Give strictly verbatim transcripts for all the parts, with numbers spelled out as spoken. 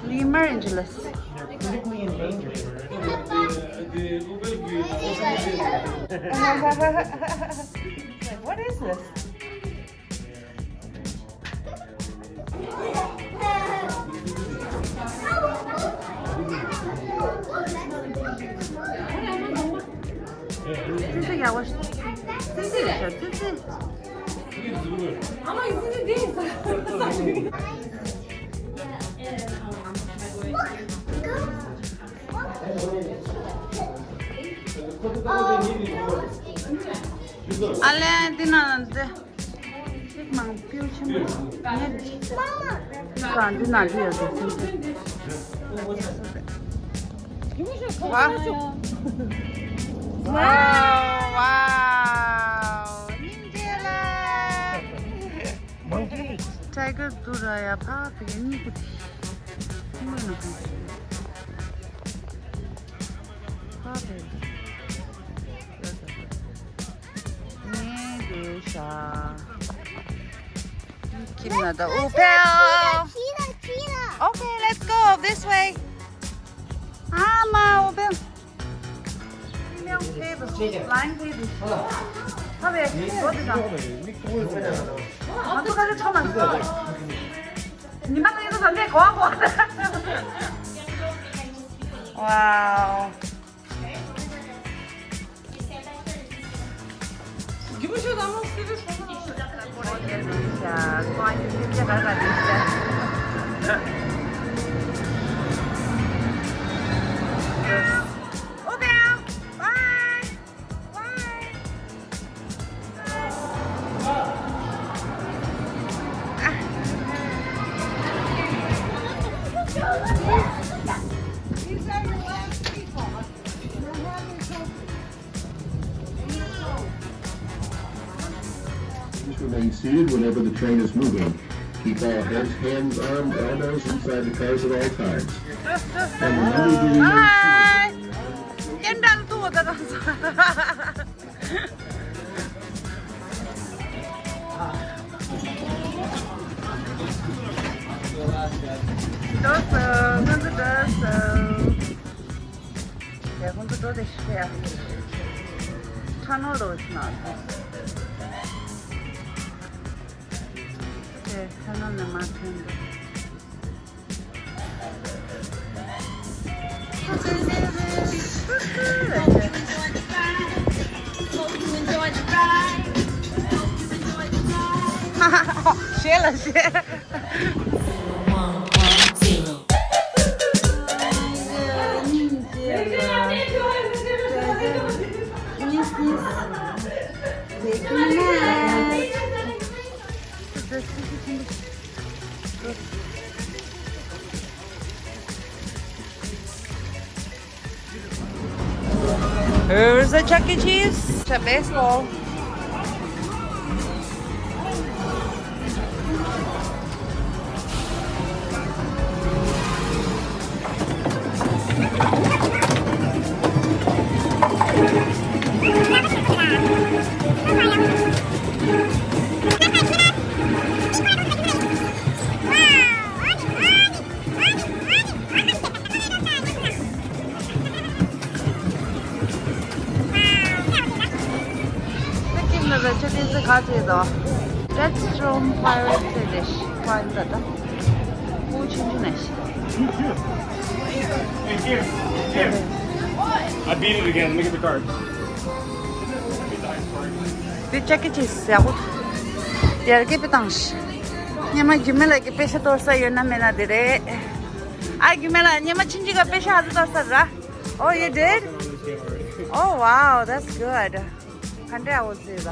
Lemur angeles. They're critically endangered. What is this? ཙི་ཙི་ཡག་པོ་ཞིག་ཙི་ཙི་རེད་ཤག་ཙི་ཙི། ཨ་མ་ཡིན་ཙི་ཙི་འདི་ཡིན་ས། ཨ་ལན་འདི་ན་འདི། ཅིག་མང་པོ་ཆེན་པོ། ངས་འདི་གང་འདི་ན་འདི་ཡོད་དོ་ཅིག་ཝའོ། ཝའོ། ཝའོ། སྙིང་རྗེ་ལ། Tiger Durga ཡ་ཕ་བི་གཉིས་ཀུ་དེ། ཁྱིམ་ལ་ན་ཁང་ཕ་བི། ངའི་རེད་ཤག་ཁྱིམ་ན་ད་ཨུ་ཕེའོ། Cheetah, cheetah. Okay, let's go this way. ཨ་མ་ཨུ་ཕེའོ། Female table, flying table. ཧ་བེ་གོ་དེ་དང་། ང་ཚོ་ཁ་ཆེ་ཆོ་མ་ཟིན། ཉི་མ་ལ་ཡོད་ཚོ་ཟ་འདྲེ་གོ་གོ། Wow. Please remain seated whenever the train is moving. Keep all heads, hands, arms, elbows inside the cars at all times. And remember to remain seated. Hi. ཀེམ་ཀྲང་ཏུ་བ་ད་རང་ས། འགྲོ་སོང་། ང་ཚོ་འགྲོ་སོང་། ཡ། ཁོང་ཚོ་འགྲོ་བསྡད་ཤག་ཡ། ཁྲ་ནོར་ལོ་ཆུ་ནང་། དེ་ཁྲ་ནོར་ནས་མར་ཐོན་འདུག་ཞེ་ལ་ཞེ། Here's a Chuck E. Cheese. It's a baseball. ཁྱིམ་ལ་ར་ཆ་ཏིན་སི་ཁ་ཆེ་དོ། Deathstorm Pirates ཟེར་ཏེ་ཤི་ཁ་ཡིན་ད་ད། ཁུ་ཆུང་ཆུང་ན་ཤི། Hey, Jim. Jim. I beat it again. Let me get the card. འདི་ཅག་གི་ཅིག་ཟེར་གོ། ཡར་གི་པི་བཏང་ཤི། ཉི་མ་རྒྱུ་མེད་ལ་གི་པེ་ཤ་གཏོར་ས་ཡོད་ན་མེད་ན་དེ་རེད། ཨ་རྒྱུ་མེད་ལ་ཉི་མ་ཆུང་ཆུང་ག་པེ་ཤ་ཧ་ཟི་གཏོར་ས་ར། Oh, you did? Oh, wow, that's good. ག་འདྲ་འོ་ཟེར་ལ།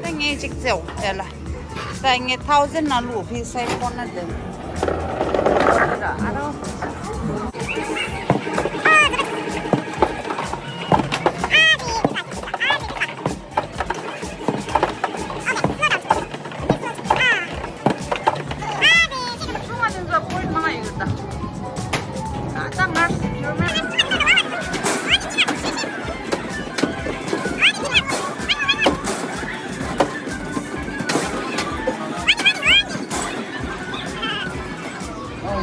ད་ངས་ཅིག་བཙལ་འོ་དེ་ལ། ད་ངས་ཐའོ་ཟན་ན་ལུ་ཕི་སའི་ཁོ་ན་དེ། ཨ་རོ།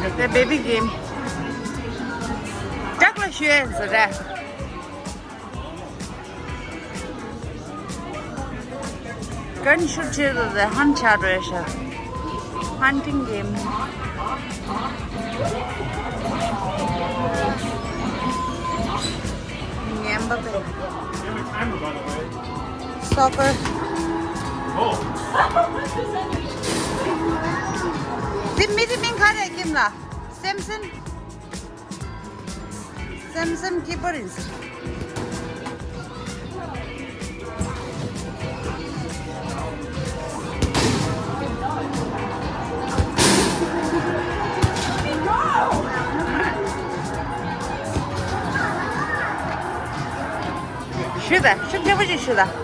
The baby game. Duck la shue so da. Gun shoot here, the hunt chat ratio. Hunting game. Soccer. དེ་མི་དེ་མིང་ག་རེ་ཀིམ་ལ། སེམ་སན། སེམ་སན་ཀི་པར་ཡིན། ཞུ་ད། ཞུ་མཁས་པོ་ཅིག་ཞུ་ད།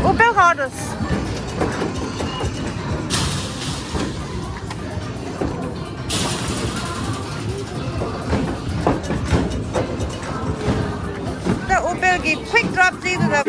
Uber orders. The Uber give quick drop to the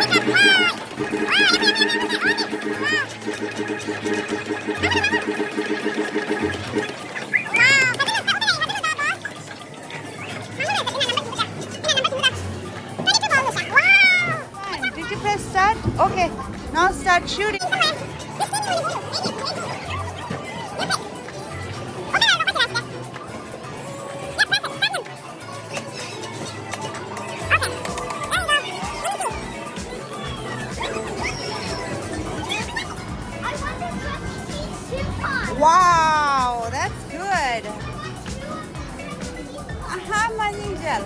Did you press start? Okay, now start shooting. Wow, that's good. Aha, མ་ཉིང་རྒྱལ།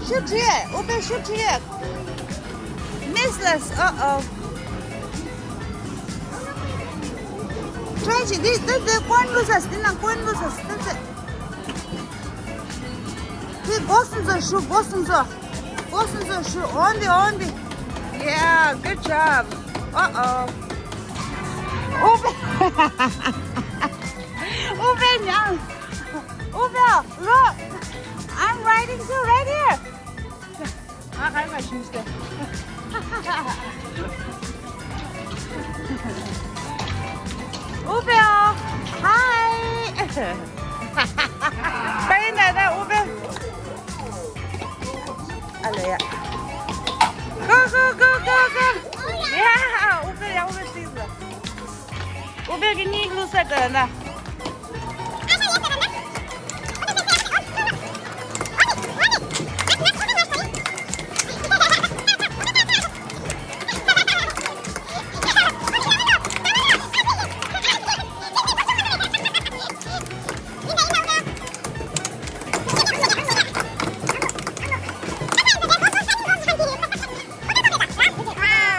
ཤུ་ཁྲི། ཨུ་པེ་ཤུ་ཁྲི། Missless. Uh-oh. Try ཅིག་འདི་འདི་འདི་ཀོན་ལུ་ས་འདི་ན་ཀོན་ལུ་ས་འདི་འདི། འདི་སྒོ་སུམ་ཚོ་ཤུ་སྒོ་སུམ་ཚོ། སྒོ་སུམ་ཚོ་ཤུ། On the, on the. Yeah, good job. Uh-oh. ཨུ་པེ། ཨུ་པེ་ཉང་། ཨུ་པེ། Look, I'm riding too right here. ང་ག་རེ་ག་ཞུས་ཏེ། ཨུ་པེ། Hi. པའི་ན་ན་ཨུ་པེ། ཨ་ལེ་ཡ། Go, go, go, go, go. Yeah, ཨུ་པེ་ཡ་ཨུ་པེ་སི་ལ། ཨུ་པེ་གི་གཉིས་ལུས་ས་ད་ན།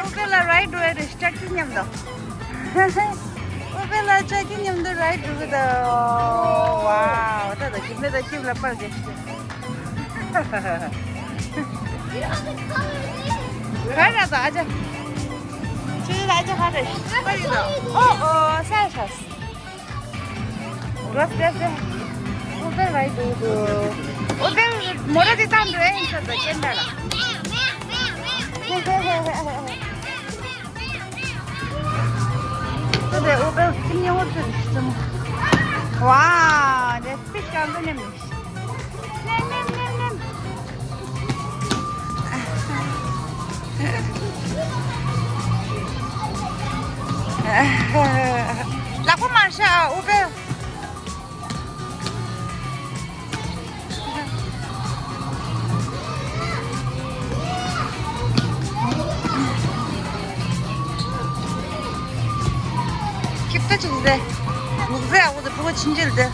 ཨུ་པེ་ལ་རའིཌ་འགྲོ་ཡ་རེད། ལྕགས་ཀྱི་མཉམ་དུ། ཨུ་པེ་ལ་ལྕགས་ཀྱི་མཉམ་དུ་རའིཌ་འགྲོ་གི་འདུག Wow, ད་ད་ཁྱིམ་ནས་ད་ཁྱིམ་ལ་པར་རྒྱག་ཤི། ག་རེ་ད་ཨ་ཅག་ཁྱོད་ལ་ཨ་ཅག་ག་རེ་པར་ཡིན་ནོ། ཨོ་ཨོ་ས་ས། Gracias. Uber vai tudo. Uber, mora de tanto, eh, esa de quién era. Uber, Uber, ¿quién es otro? Wow, de fish kan nem nem nem nem nem. ལག་པ་མར་བཞག Uber། ཁྱིབ་ཏ་ཅིག་ཟེ། ལུག་ཟེ་ཨ་བོ་དེ་ཕུ་བོ་ཕྱིན་ཅིལ་དེ།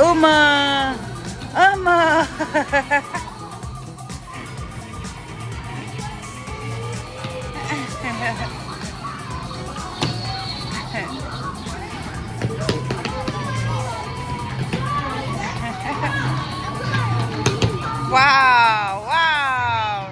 ཨོ་མ། ཨ་མ། Wow, wow.